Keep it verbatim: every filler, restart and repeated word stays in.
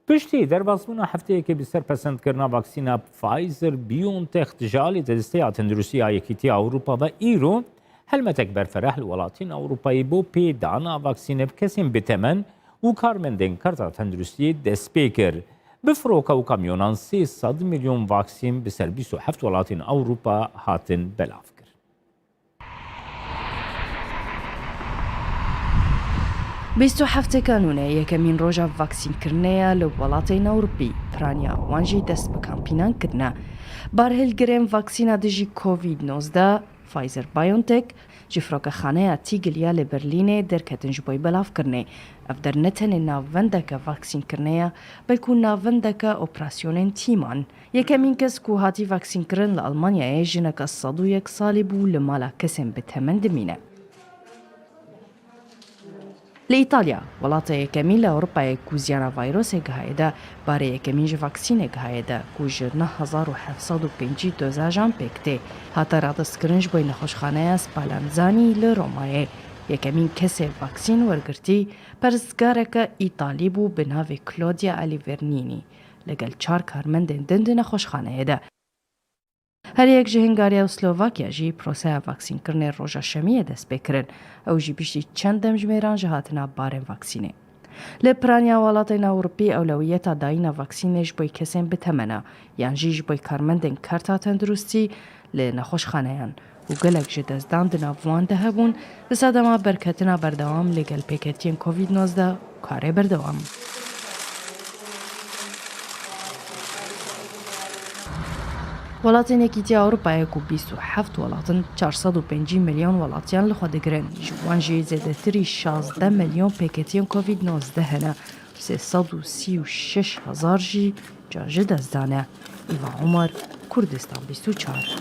Piştî derbasbûna hefteyekê bi ser pesendkirina vaksîna Pfizer-BioNTech ji alî Desteya Tenduristiya Yekîtiya Ewropa ve, îro helmetek berfereh li welatên Ewropayê bo pêdana vaksînê bi kesên bi temen û karmendên karta tenduristiyê dest pê kir. Bi firoka û kamyonan sê sed milyon vaksîn bi ser bîst û heft welatên Ewropa hatin belav kir. Bîst û heftê Kanûnê yekemîn roja vaksînkirinê ye li welatên Ewropî, piraniya wan jî dest bi kampînan kirine. Barhilgirên vaksîna dijî Covid nozdeh, Pfizer-BioNTech, ji firokexaneya Tîgil ya li Berlînê derketin ji bo belavkirinê. Ev der ne tenê navendeke vaksînkirinê ye, belkû navendeke operasyonên tîman. Yekemîn kes ku hatî vaksînkirin li Almanyayê jineke sed û yek salî bû, li mala kesên bi temen dimîne. Li Îtalya, welata yekemîn li Ewropayê ku ziyana vayrosê gihayê de, barê yekemîn ji vaksînê gihayê de ku ji neh hezar û heft sed û pêncî dozajan pêk tê, hate radestkirin ji bo nexweşxaneya Spallanzani li Romayê. Yekemîn kesê vaksîn wergirtî, perestgareke Îtalî bû bi navê Claudia Alivernini, li gel çar karmendên din di nexweşxaneyê de. Her yek ji Hungariya û Slovakiya jî proseya vaksînkirinê roja şemiyê dest pê kirin. Ew jî piştî çend demjimêran ji hatina barên vaksînê. Li piraniya welatên Ewropî ewlewiyeta dayîna vaksînê ji bo kesên bi temen e, yan jî ji bo karmendên karta tenduristî li nexweşxaneyan û gelek ji destdan di nav wan de hebûn, di sedema berketina berdewam li gel pêketiyên Covid nozdeh û karê berdewam. Welatên Yekîtiya Ewropayê ku bîst û heft welat in, çar sed û pêncî milyon welatiyan li xwe digirin. Ji wan jî zêdetirî şazdeh milyon pêketiyên Covid nozdeh hene. Sê sed û sî û şeş hezar jî can ji dest dane. Îva Omer, Kurdistan bîst û çar.